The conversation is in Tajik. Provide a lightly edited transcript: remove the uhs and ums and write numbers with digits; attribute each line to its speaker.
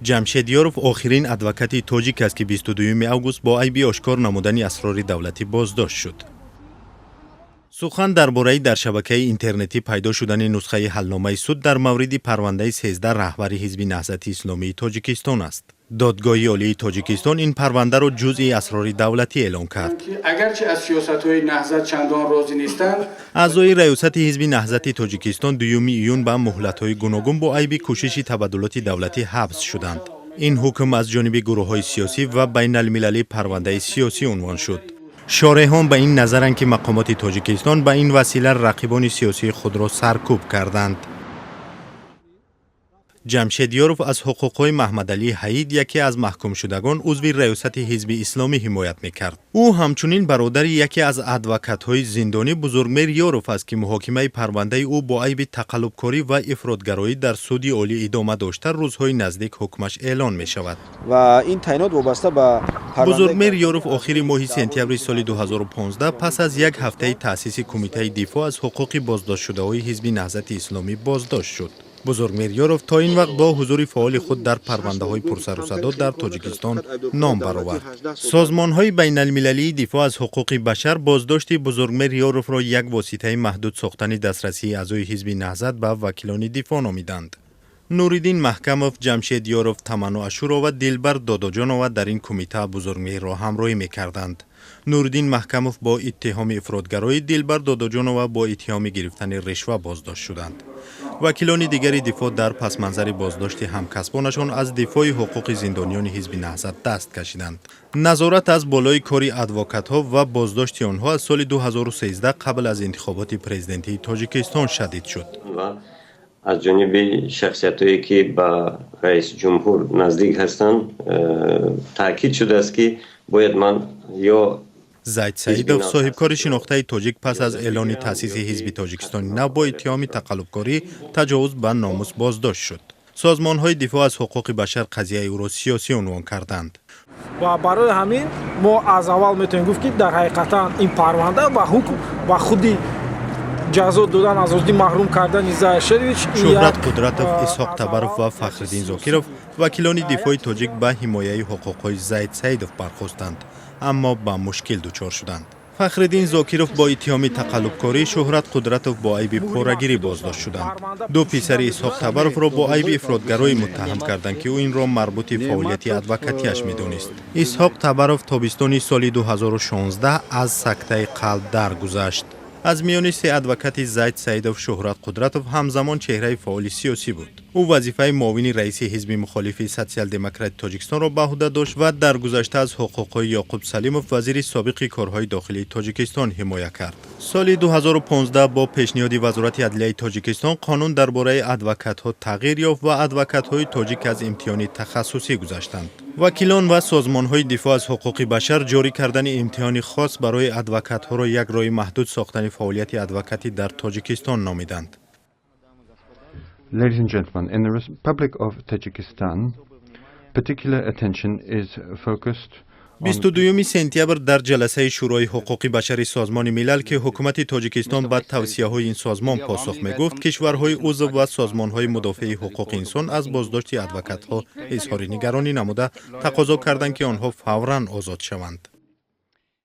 Speaker 1: Ҷамшед Ёров охирин адвокати тоҷик аст, ки 22 август бо айби ошкор намудани асрори давлатӣ боздошт шуд. Сухан дар бораи дар шабакаи интернетӣ пайдо шудани нусхаи ҳалномаи суд дар мавриди парвандаи 13 раҳбари Ҳизби Наҳзати Исломии Тоҷикистон аст. Додгоҳи Олии Тоҷикистон ин парвандаро ҷузъи асрори давлатӣ эълон кард.
Speaker 2: Агарчи аз сиёсатҳои Наҳзат чандон розӣ нестанд.
Speaker 1: Аъзои раёсати Ҳизби Наҳзати Тоҷикистон 2 июн ба муҳлатҳои гуногун бо айби кӯшиши табаддулоти давлатӣ ҳабс шуданд. Ин ҳукм аз ҷониби гурӯҳҳои сиёсӣ ва байналмилалӣ парвандаи сиёсӣ унвон шуд. Шореҳон ба ин назаранд, ки мақомоти Тоҷикистон ба ин васила рақибони сиёсии худро саркӯб карданд. Ҷамшед Ёров аз ҳуқуқҳои Маҳмадалӣ Ҳаид, яке аз маҳкумшудагон, узви раёсати Ҳизби Исломӣ, ҳимоят мекард. Ӯ ҳамчунин бародари яке аз адвокатҳои зиндонӣ, Бузургмеҳр Ёров аст, ки муҳокимаи парвандаи ӯ бо айби тақаллубкорӣ ва ифротгароӣ дар Суди Олӣ идома дошта, рӯзҳои наздик ҳукмаш эълон мешавад.
Speaker 3: Ва ин таъйинот вобаста ба
Speaker 1: Бузургмеҳр Ёров охири моҳи сентябри соли 2015, пас аз як ҳафтаи таъсиси Кумитаи дифоъ аз ҳуқуқи боздоштшудаҳои Ҳизби Наҳзати Исломӣ боздошт шуд. Бузургмеҳр Ёров то ин вақт бо ҳузури фаъоли худ дар парвандаҳои пурсарусадо дар Тоҷикистон ном баровард. Созмонҳои байналмилалии дифоъ аз ҳуқуқи башар боздошти Бузургмеҳр Ёровро як воситаи маҳдуд сохтани дастрасии аъзои Ҳизби Наҳзат ба вакилони дифоъ номиданд. Нуриддин Маҳкамов, Ҷамшед Ёров, Таманно Ашурова, Дилбар Додоҷонова дар ин кумита Бузургмеҳрро ҳамроҳӣ мекарданд. Нуриддин Маҳкамов бо иттиҳоми ифротгароӣ, Дилбар Додоҷонова бо иттиҳоми гирифтани ришва боздошт шуданд. Вакилони дигари дифоъ дар пасманзари боздошти ҳамкасбонашон аз дифои ҳуқуқи зиндониёни Ҳизби Наҳзат даст кашиданд. Назорат аз болои кори адвокатҳо ва боздошти онҳо аз соли 2013, қабл аз интихоботи президентии Тоҷикистон, шадид шуд.
Speaker 4: Аз ҷониби шахсиятҳое, ки ба раисҷумҳур наздик ҳастанд, таъкид шудааст, ки бояд ман ё
Speaker 1: Зайд Саидов, соҳибкори шинохтаи тоҷик, пас аз эълони таъсиси Ҳизби Тоҷикистони Нав бо иттиҳоми тақаллубкорӣ, таҷовуз ба номус боздошт шуд. Созмонҳои дифоъ аз ҳуқуқи башар қазияи ӯро сиёсӣ унвон карданд.
Speaker 5: Ва барои ҳамин мо аз аввал метавонем гуфт, ки дар ҳақиқатан ин парванда ва ҳукм ва худи ҷазо додан, аз озодӣ маҳрум кардани Зайд Шерович.
Speaker 1: Шӯҳрат Қудратов, Исҳоқ Табаров ва Фахриддин Зокиров, вакилони дифои тоҷик, ба ҳимояи ҳуқуқҳои Зайд Саидов бархостанд, аммо ба мушкил дучор шуданд. Фахриддин Зокиров бо иттиҳоми тақаллубкорӣ, Шӯҳрат Қудратов бо айби порагирӣ боздошт шуданд. Ду писари Исҳоқ Табаровро бо айби ифротгароӣ муттаҳам карданд, ки ӯ инро марбути фаъолияти адвокатиаш медонист. Исҳоқ Табаров тобистони соли 2016 аз сактаи қалб даргузашт. Аз миёни се адвокати Зайд Саидов, Шӯҳрат Қудратов ҳамзамон чеҳраи фаъоли сиёсӣ буд. Ӯ вазифаи муовини раиси ҳизби мухолифи Социал-демократи Тоҷикистонро ба ӯҳда дошт ва дар гузашта аз ҳуқуқҳои Ёқуб Салимов, вазири собиқи корҳои дохилии Тоҷикистон, ҳимоя кард. Соли 2015 бо пешниҳоди Вазорати адлияи Тоҷикистон қонун дар бораи адвокатҳо тағйир ёфт ва адвокатҳои тоҷик аз имтиҳони тахассусӣ гузаштанд. Вакилон ва созмонҳои дифоъ аз ҳуқуқи башар ҷорӣ кардани имтиҳони хос барои адвокатҳоро як роҳи маҳдуд сохтани фаъолияти адвокатӣ дар Тоҷикистон номиданд.
Speaker 6: Ladies and gentlemen, in the Republic of Tajikistan, particular attention is focused.
Speaker 1: 22 сентябр дар ҷаласаи Шӯрои ҳуқуқи башари Созмони Милал, ки ҳукумати Тоҷикистон ба тавсияҳои ин созмон посух мегуфт, кишварҳои узв ва созмонҳои мудофиаи ҳуқуқи инсон аз боздошти адвокатҳо изҳори нигаронӣ намуда, тақозо карданд, ки онҳо фавран озод шаванд.